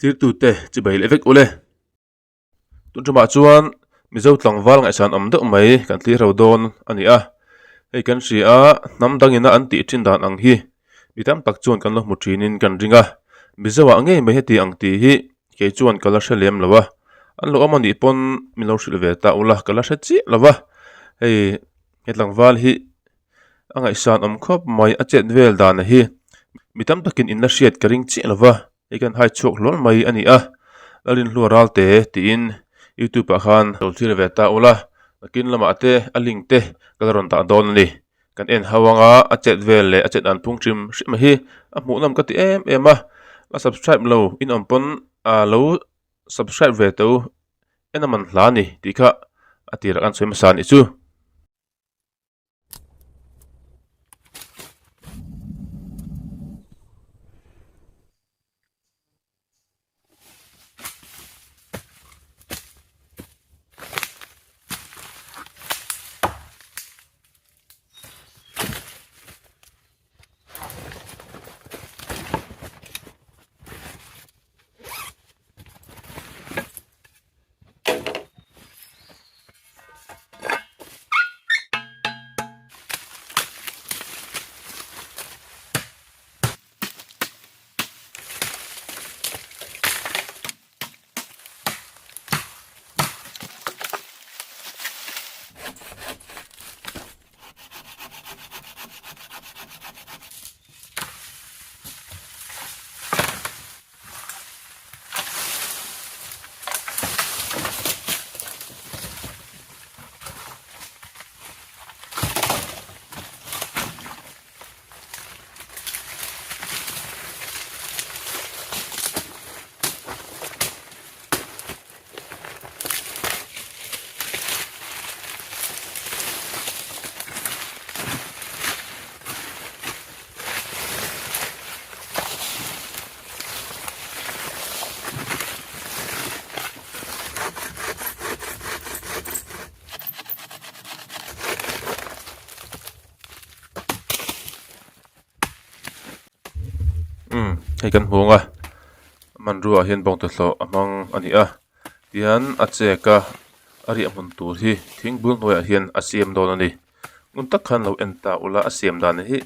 Thlirtute chibai leh vek ule. Tun ṭumah chuan Mizo tlangval ngaihsan awm deuh mai kan thlir ho dawn a ni a. Hei kan hria a, hnam dangina an tih ṭhin dan ang hi mi tam tak chuan kan lo hmu ṭhinin kan ring a. Mizo ah ngei mai heti ang tih hi kei chuan ka la hre lem lo a. An lo awm a nih pawn min lo hrilh ve ta ula ka la hre chiah lo va. Hei he tlangval hi a ngaihsan awm khawp mai a chet vel dan hi mi tam takin in la hriat ka ring chiah lo va. Hei kan hai chhuak hlawl mai a ni a, Lalrinhlua Ralte tiin youtube ah khan lo thlir ve ta ula, nakin lamah te a link te ka la rawn dah dawn a ni. Kan en ho anga a chet vel leh a chet an phung hrim hrim hi a hmuhnawm ka ti em em a, la subscribe lo in awm pawn ah lo subscribe ve teh u, en a man hla a ni tih kha a tirah kan sawi hmasa a nih chu. Umm hei kan hmu ang a hmanrua ah hian bawngtawhlawh a hmang a ni a tihian a chek a a riah hmun tur hi thing bul hnuaiah hian a siam dawn a ni ngun tak khan lo en ta ula a siam dan hi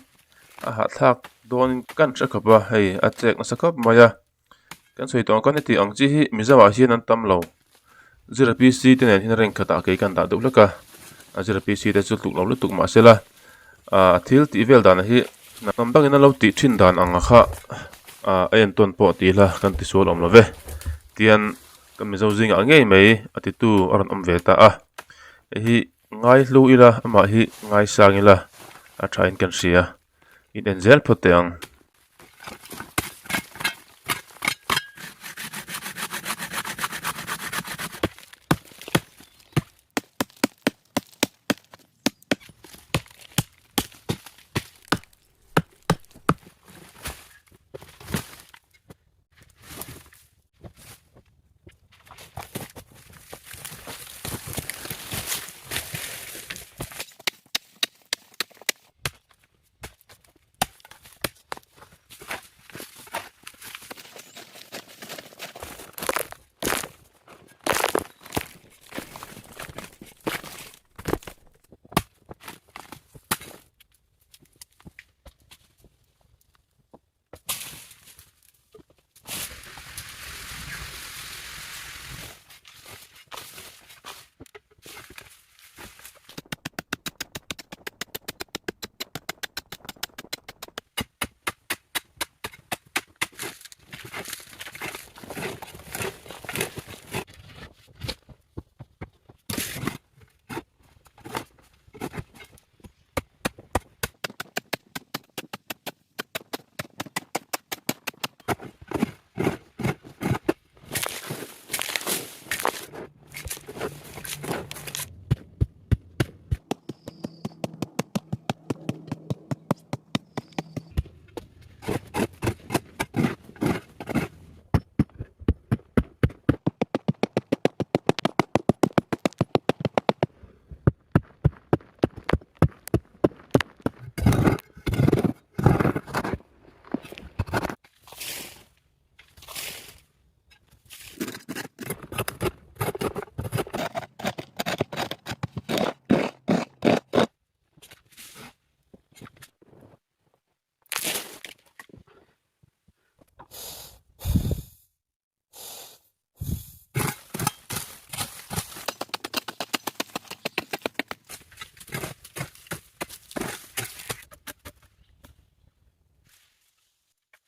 a hahthlak dawn in kan hre khawp a hei a chek nasa khawp mai a kan sawi tawh ang khan heti ang chi hi mizo ah hian an tam lo zira p c te nen hian rank khatah kei kan dah deuh hlek a a zira p c te chu tluk lo lutuk mahsela ah thil tih vel dan hi hnam dangin an lo tih thin dan ang kha ah a entawn pawh tih ila kan ti sual awm lo ve tian kan mizo zingah ngei mai a titu a rawn awm ve ta a hei hi. Ngai hlu ila amah hi ngai sang ila a tha in kan hria in en zel phawt teh ang.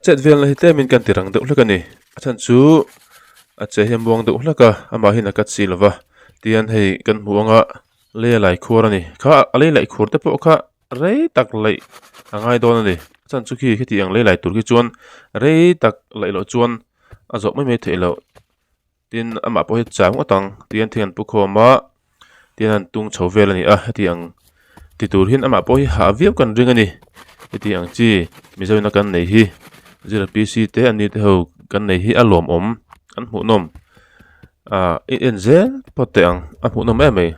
chet velna hi tlemin kan ti rang deuh hlek a ni a chhan chu a che hi a muang deuh hlek a amahin a cut si lova tihian hei kan hmuh anga lei a lai khuar a ni kha a lei laih khuar te pawh kha rei tak laih a ngai dawn a ni a chhan chu khi khiti ang lei lai tur khi chuan rei tak laih loh chuan a zawh mai mai theih loh. Tin amah pawh hi chau ngawt ang tihian thing an pu khawm a tin an tung chho vel a ni a heti ang ti tur hian amah pawh hi hah viau kan ring a ni heti ang chi mizo ina kan nei hi zira P C te an ni te ho kan nei hi a lawmawm an hmuhnawm ah i en zel phawt teh ang a hmuhnawm em mai.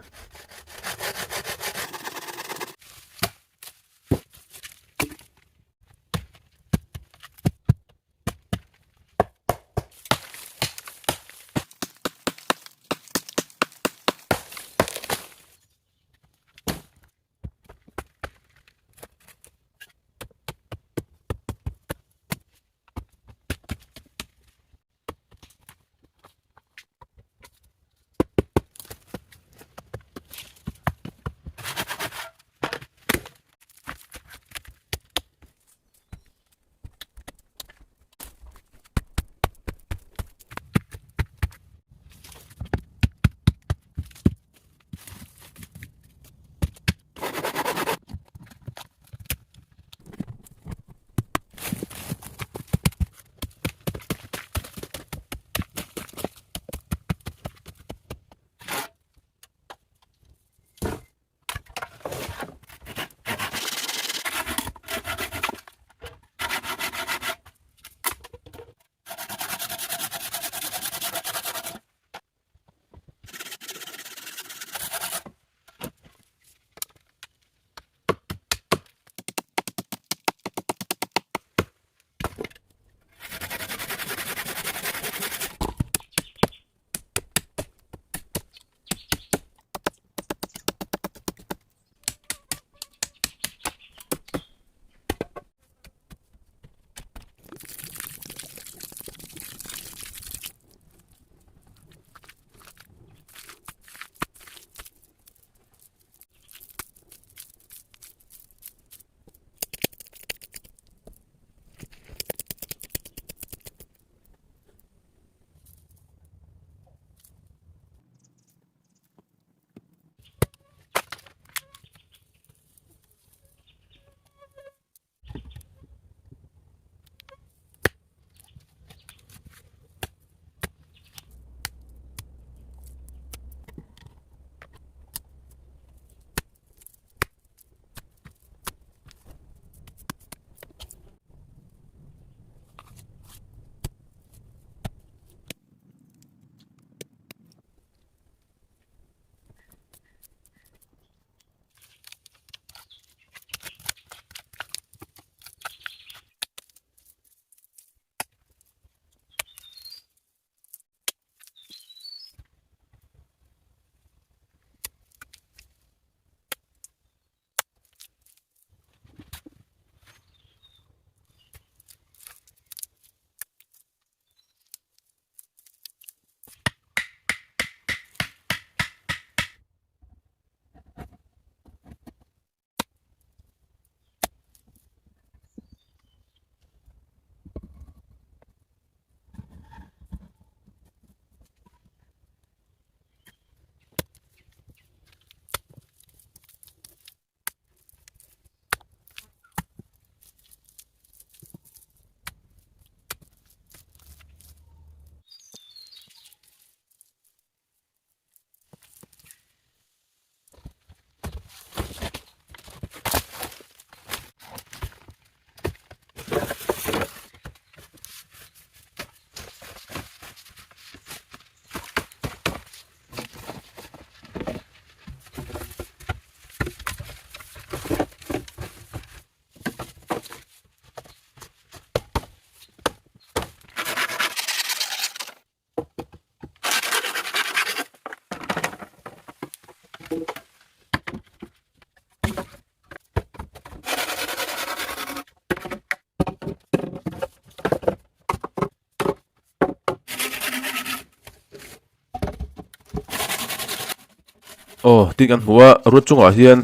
Aw tin kan hmu a rut chungah hian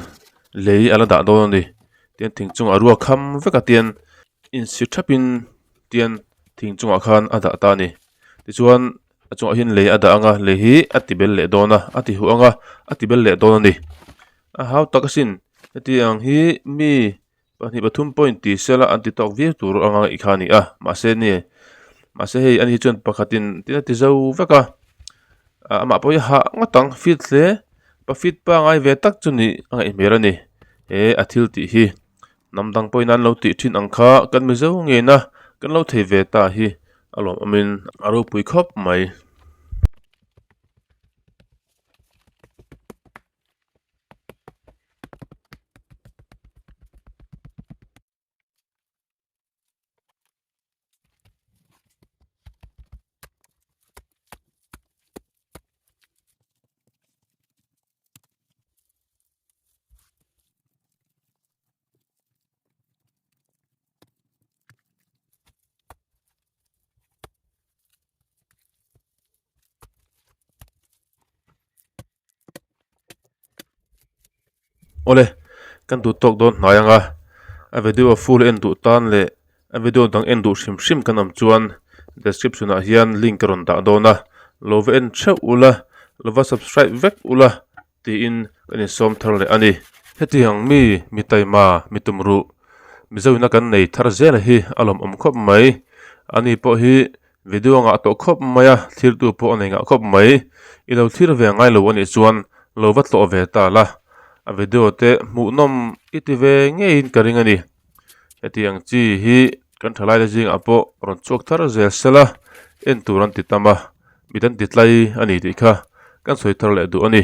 lei a la dah dawn a ni tin thing chungah ruak kham vek a tian insi thapin. Tian thing chungah khan a dah ta a ni tichuan a chungah hian lei a dah ang a lei hi a ti bel leh dawn a a ti huh ang a a ti bel leh dawn a ni a hau tak asin heti ang hi mi pahnih pathum pawhin ti sela an ti tawk viau tur anga ngaih kha a ni a mahse ni mahse hei ani chuan pakhatin tin a ti zo vek a amah pawh hi a hah ngawt ang fit hle pa fit pangai ve tak chu nih a ngaih hmel a ni he a thil tih hi. Hnam dang pawhin an lo tih thin ang kha kan Mizo ngeina kan lo thei ve ta hi a lawmawmin a ropui khawp mai. Awle kan duh tawk dawn hnai ang a a video full en duh tan leh a video dang en duh hrim hrim kan awm chuan description ah hian link a rawn dah dawn a lo va en theuh ula lo va subscribe vek ula tiin kan insawm thar leh a ni. Hetiang mi mi taima mi tumruh Mizo ina kan nei thar zel hi a lawmawm khawp mai ani pawh hi video ngah tawh khawp mai a thirtu pawh a nei ngah khawp mai i lo thlir ve ngai lo anih chuan lo va tlawh ve ta la a video te hmuhnawm i ti ve ngeiin ka ring a ni hetiang chi hi kan thalai te zingah pawh rawn chhuak thar zel sela en tur an ti tam a mit an ti tlai a ni tih kha kan sawi thar leh duh a ni.